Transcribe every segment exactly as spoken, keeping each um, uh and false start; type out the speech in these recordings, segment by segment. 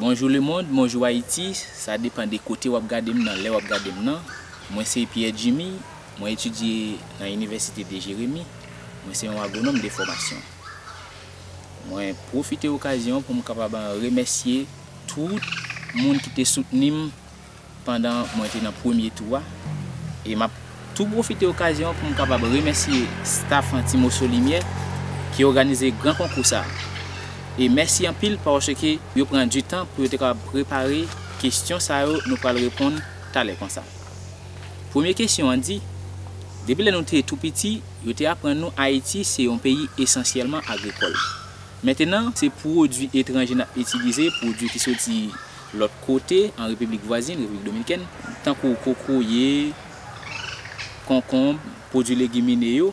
Bonjou lemonn, bonjou Ayiti, sa depann de kote w ap gade m nan, lè w ap gade m nan. Mwen se Pierre Jimmy, mwen etidye nan Inivèsite de Jeremi, mwen se yon agwonòm de fòmasyon. Mwen pwofite okazyon pou m kapab remèsye tout moun ki te soutni m pandan mwen te nan premye tou a. E m ap tou pwofite okazyon pou m kapab remèsye staff Ti Moso Limyè ki òganize gran konkou sa a. E mèsi anpil paske yo pran di tan pou yo te kapab prepare kesyon sa yo nou pral reponn talè konsa. Premye kesyon an di, depi lè nou te tou piti, yo te aprann nou Ayiti se yon peyi esansyèlman agrikòl. Mentenan, se pwodui etranje n ap itilize, pwodui ki soti lòt kote, an Repiblik vwazin, Repiblik Dominikèn, tankou kokoye, konkonb, pwodui legimine yo,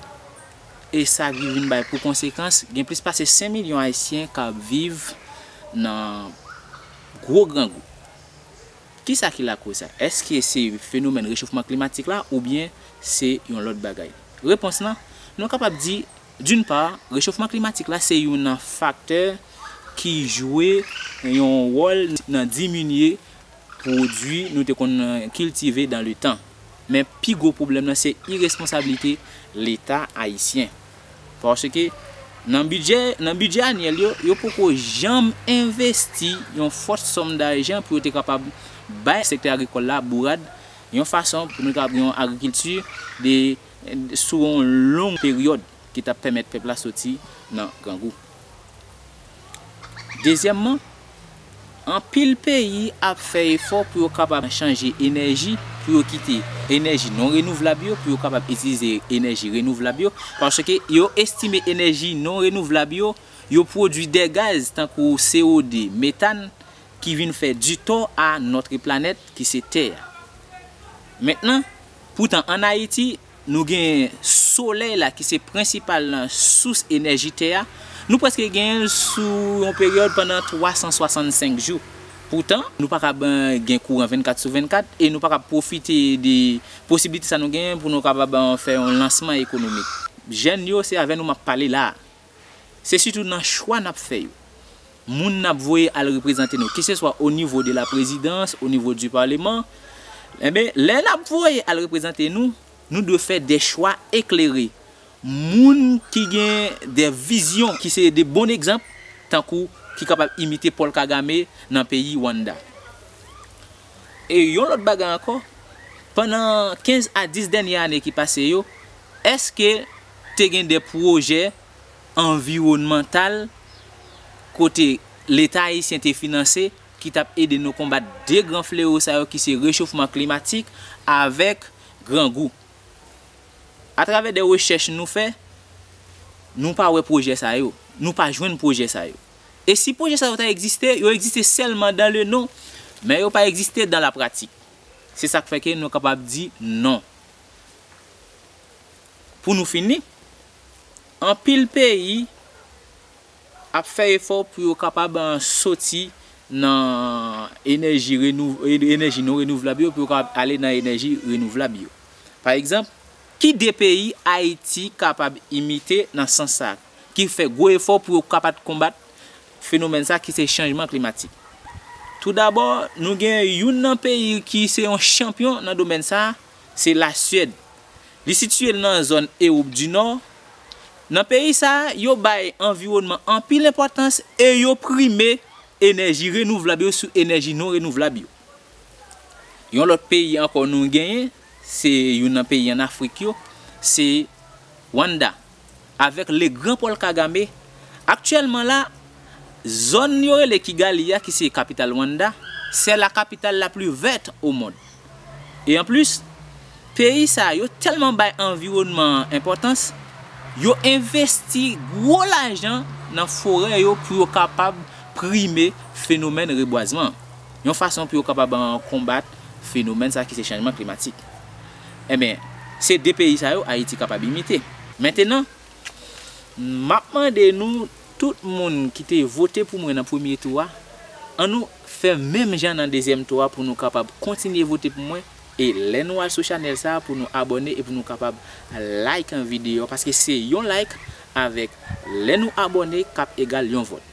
e sa ki vin bay pou konsekans, gen plis pase senk milyon Ayisyen k ap viv nan gwo grangou. Kisa ki lakoz sa? Èske se fenomèn rechofman klimatik la oubyen se yon lòt bagay? Repons lan, nou kapab di, d'une part, rechofman klimatik la se youn nan faktè ki jwe yon wòl nan diminye pwodui nou te konn kiltive dans le temps. Men pi gwo pwoblèm nan se iresponsablite Leta ayisyen. Paske nan bidjè, nan bidjè anyèl yo, yo poko janm envesti yon fòt sòm dajan pou yo te kapab bay sektè agrikòl la bourad, yon fason pou nou kapab gen yon agrikilti de, sou yon long peryòd ki t ap pèmèt pèp la soti nan grangou. Dezyèmman, anpil peyi ap fè efò pou yo kapab chanje enèji, pou yo kite enèji non renouvlab yo, pou yo kapab itilize enèji renouvlab yo, paske yo estime enèji non renouvlab yo, yo pwodui de gaz tankou C O de, metàn, ki vin fè ditò a notre planète, ki se tè a. Mentnan, poutan, ann Ayiti, nou gen solèy la ki se prensipal sous enèji tè a. Nou prèske genyen l sou yon peryòd pandan twa san swasannsenk jou. Poutan, nou pa kab, eh, gen kouran vennkat sou vennkat e nou pa kab pwofite de posiblite sa nou genyen pou nou kapab, eh, fè yon lansman ekonomik. Jèn yo, se avè nou m ap pale la a. Se sitou nan chwa n ap fè yo. Moun n ap voye al reprezante nou, keseswa o nivo de la prezidans, o nivo di paleman, enben, lè n ap voye al reprezante nou, nou dwe fè de chwa eklere. Moun ki gen de vizyon, ki se de bon egzanp, tankou ki kapab imite Paul Kagame nan peyi Rwanda. E yon lòt bagay ankò, pandan kenz a dis dènye ane ki pase yo, èske te gen de pwojè anviwònmantal kote Leta ayisyen te finanse ki t ap ede nou konbat de gran flewo sa yo ki se rechofman klimatik avèk grangou? Atravè de rechèch nou fè, nou pa wè pwojè sa yo. Nou pa jwenn pwojè sa yo. E si pwojè sa yo ta egziste, yo egziste sèlman dans le nom, men yo pa egziste dans la pratique. Se sa k fè ke nou kapab di non. Pou nou fini, anpil peyi ap fè efò pou yo kapab, eh, soti nan enèji renou-, enèji non renouvlab yo, pou yo kapab ale nan enèji renouvlab yo. Pa egzanp, ki de peyi Ayiti kapab imite nan sans sa, ki fè gwo efò pou yo kapab konbat fenomèn sa ki se chanjman klimatik? Toudabò, nou gen youn nan peyi ki se yon chanpyon nan domèn sa, se Lasyèd. Li sitiye l nan zòn Ewòp di Nò. Nan peyi sa, yo bay anviwònman anpil enpòtans e yo prime enèji renouvlab yo sou enèji non renouvlab yo. Yon lòt peyi ankò nou genyen, se youn nan peyi ann Afrik yo, se Rwanda, avèk le gran Paul Kagame. Aktyèlman la, zòn yo rele Kigali a, ki se kapital Rwanda, c'est la capitale la plus verte au monde. E anplis, peyi sa yo tèlman bay anviwònman an enpòtans, yo envesti gwo lajan nan forè yo pou yo kapab prime fenomèn rebwazman an, yon fason pou yo kapab, eh, konbat fenomèn sa ki se chanjman klimatik. Enben, se de peyi sa yo Ayiti kapab imite. Mentenan, m ap mande nou, tout moun ki te vote pou mwen nan premye tou a, annou fè menm jan nan dezyèm tou a pou nou kapab kontinye vote pou mwen. E lè nou al sou chanèl sa a, pou nou abòne e pou nou kapab like videyo a, paske se yon like avèk lè nou abòne k ap egal yon vòt.